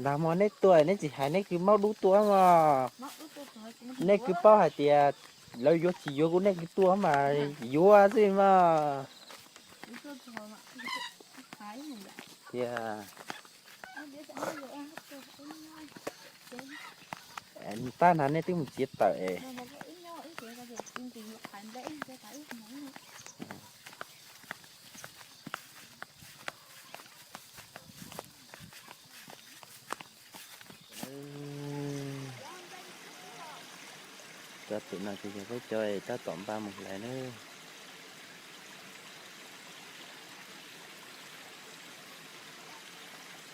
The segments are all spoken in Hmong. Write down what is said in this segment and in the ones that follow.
Nag hmo neb tuaj neb tsis hais, neb kwv maub dub tuaj mas. Neb kwv paub hais tias lawv yuav tsis yuav kuv, neb kwv tuaj mas yuav xwb mas. Tiag. Tab nag nej twb mus txiav tawm es. Cov pem no ces yog peb cov tab tom npaj mus hlais nawb.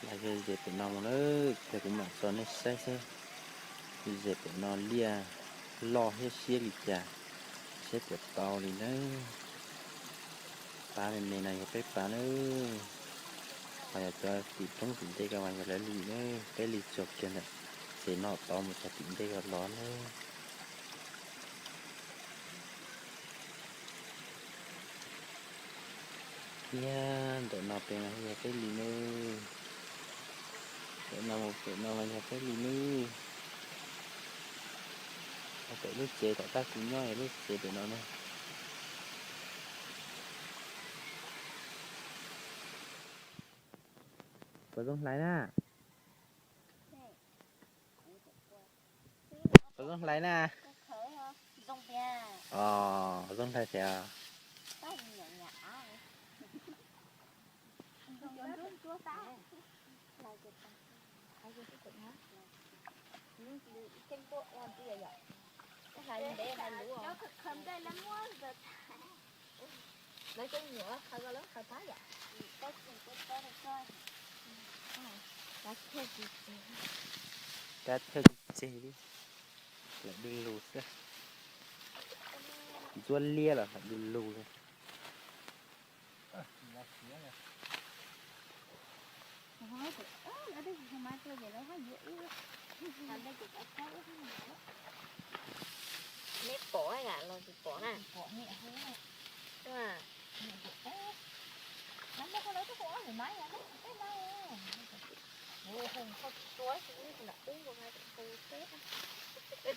Los yog ze pem no mus nawb, ces kuv mam tso nej saib xwb. Ze pem no liaj loj thiab siab li cas, saib puas tau li nawb. Pab me me no yog peb pab nawb. Ho yog cov tim roob tim ntej ko mas yog lawv li nawb, peb li tsuag kiag ntawm ces no tau mus cov tim ntej ko los nawb. Thiab ntawm no pem mas yog peb li nawb. Pem no mus pem no mas yog peb li nawb. Pem lub tsev tom qab kuv nyob yog lub tsev pem no na. Puas zoo hlais na? Puas zoo hlais na? Os, zoo hlais tiag. Kab thawj tseg li, lam du lug xwb. Ntxuav liab los lam du lug li. Neb pom los tsis pom na?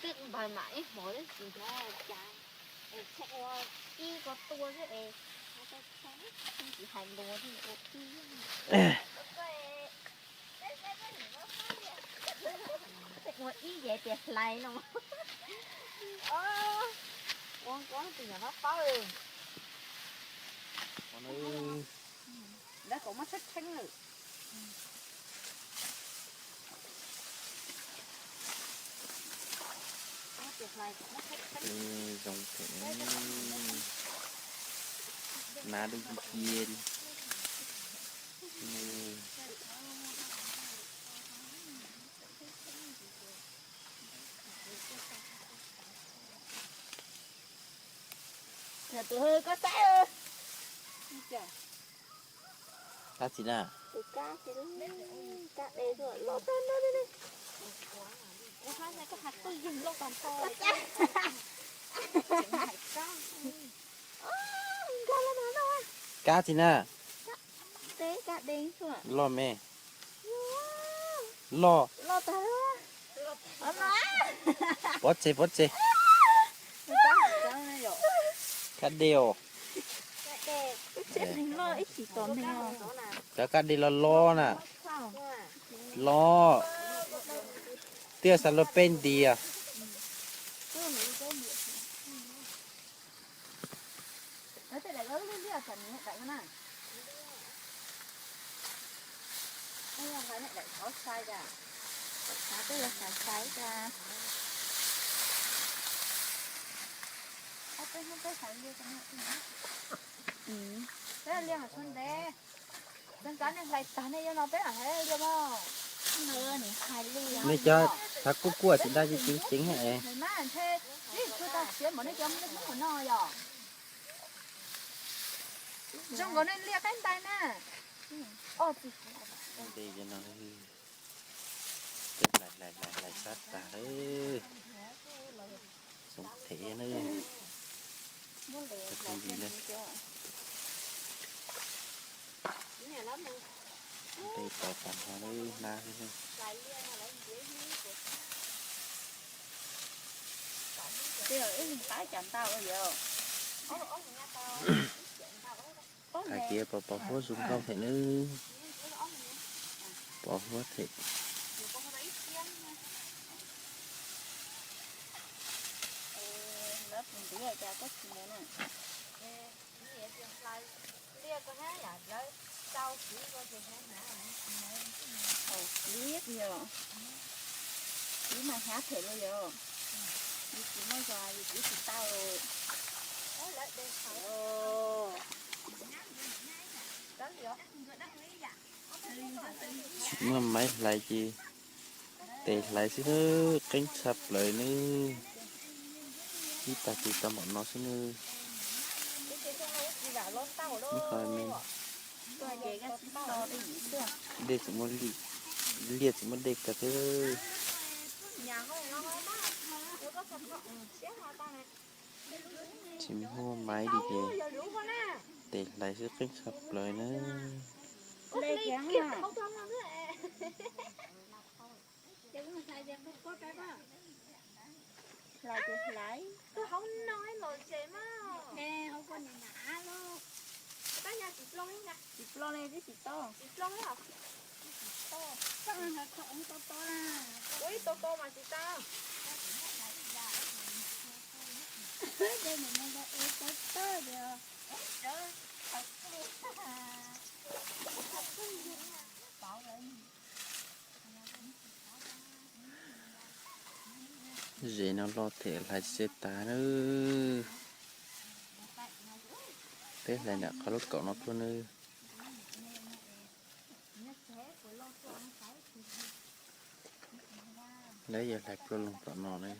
Twb npawg mam ib hmos twb tsis na cas, es tsheej ua ib ko tua xwb es tsis hais luag thiab ua ib, ua ib yam tias hlais no. Ua koj tus nyuam no paub. Lawv kom muab tshab tsheeb lawm. Zoo phem, na dub cia li. Tus koj saib, kab txiv na, kab de loj tag nrho li. Kab txiv na, loj me, loj, pov tseg pov tseg. Kab de os. Cov kab de loj loj na, loj, twb xav luag peb ntiag. Peb liaj mas tshuav ntev, txeev kav nej hlais tag nej yuav no peb mam hais liaj mog. Nej cov thav kuj kuaj tsis dab tsi ceev ceev es. Mas ntshe nej tshuav tau siav npaum nej cov hnub no yom. Zoo nkaus nej liaj qaib ntais na. Nte no, hlais hlais hlais sab tag lawm. Zoo phem na. Tus ntsis na. Tes tau tas nrho lawm, hnab xwb. Tab sis wb qab cas ntau yom. Hais tias pos pos huab zoo nkauj thiab nawb. Pos huab thiab. Ib mas hnyav phem no yom. Yus tsis muaj zog yus tsis tau. Tsis muaj maiv hlais ces tes hlais xwb nawb, qeeb tshaj plaws nawb. Ib tag kis tau npaum no xwb nawb. Ib qho me, dej tseem muaj li, liaj tseem muaj dej kawg thiab. Tsis muaj maiv li ces tes hlais xwb qeeb tshaj plaws nawb. Hlais ces hlais. Tsis ploj li, twb tsis tau. Ua ib tau tau mas tsis tau. Zem no loj thiab hlais tsis tas nawb. Peb hlais nram qhov lub kaum no tuaj nawb. Lawv yog hlais pluaj loo tom no ne.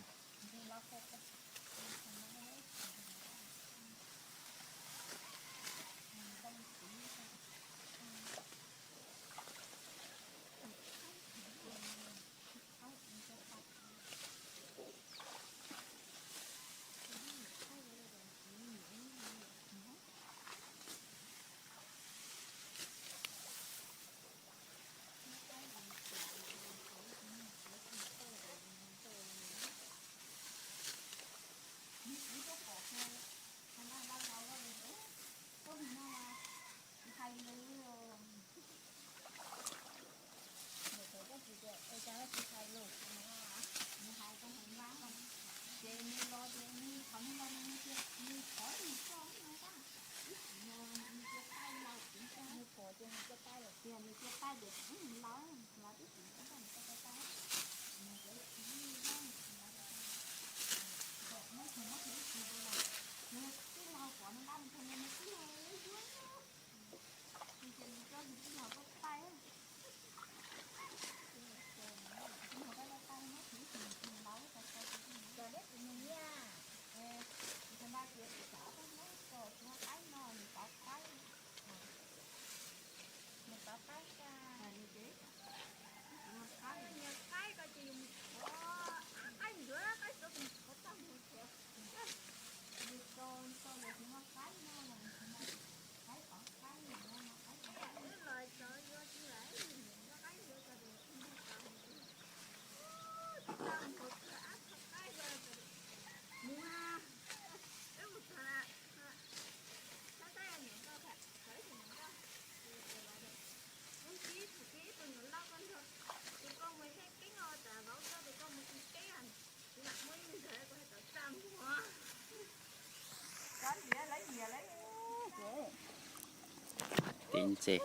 Tes ntses,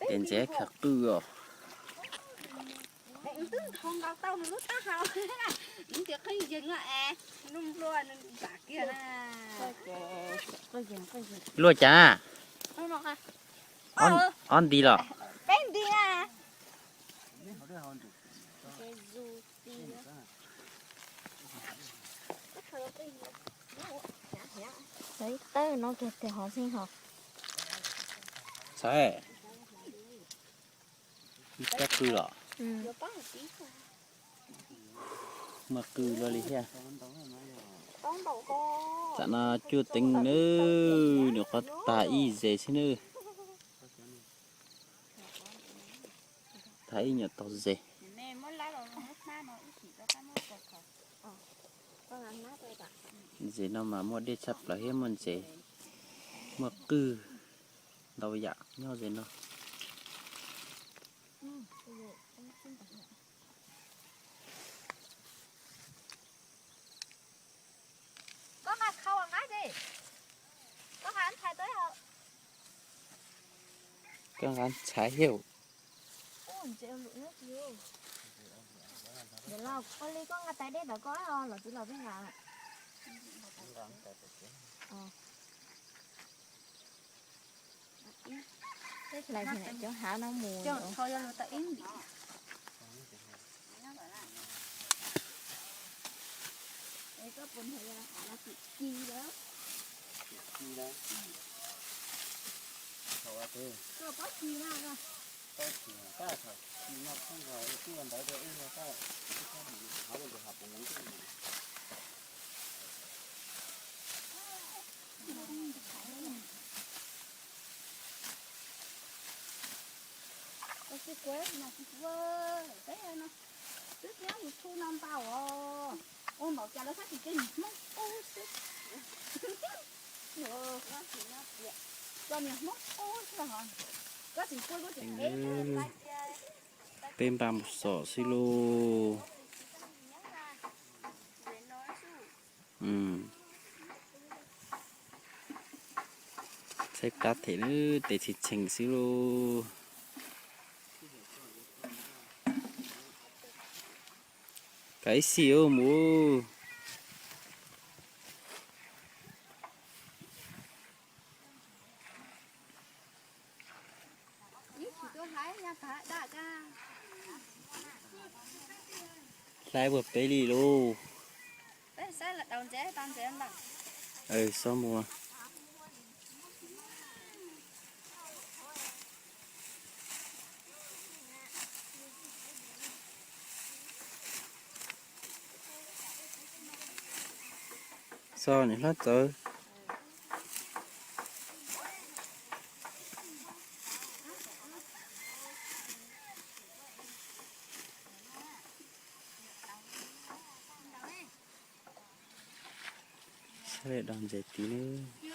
tes ntses khav qwj os. Luaj cas? Ob nti los? Tawb no kiag tes hov xeeb hov. Txhais, ib kab qwj los? Muaj qwj luaj li thiab. Tam no cuaj teev nawb, nws qhov tag ib zes xwb nawb. Thaiv ib nyuag tau zes. Zes no mas muaj dej tshaj plaws thiab muaj ntses, muaj qwj ntau yam nyob zes no. Koj nqa ntxhais thiab. Ua li koj nqa tais dej ntawm koj los txiv los peb nqa. Cov hav no mus. Twb txiav tus thu no ntau os. Ua npaum cas lawv xav tsis cia niag Hmoob qub xwb. Cov niag Hmoob qub xwb os. Koj tsis pub kuj tsis pub. Peb npaj mus xom xwb lauj. Tshaib plab them na, tes tshee tshee xwb lauj. Kav ib xim ua mus. Hlais puag peb li lauj. Xob mus. Txog niam hlob txawv. Sab li dog ntses tid nawb.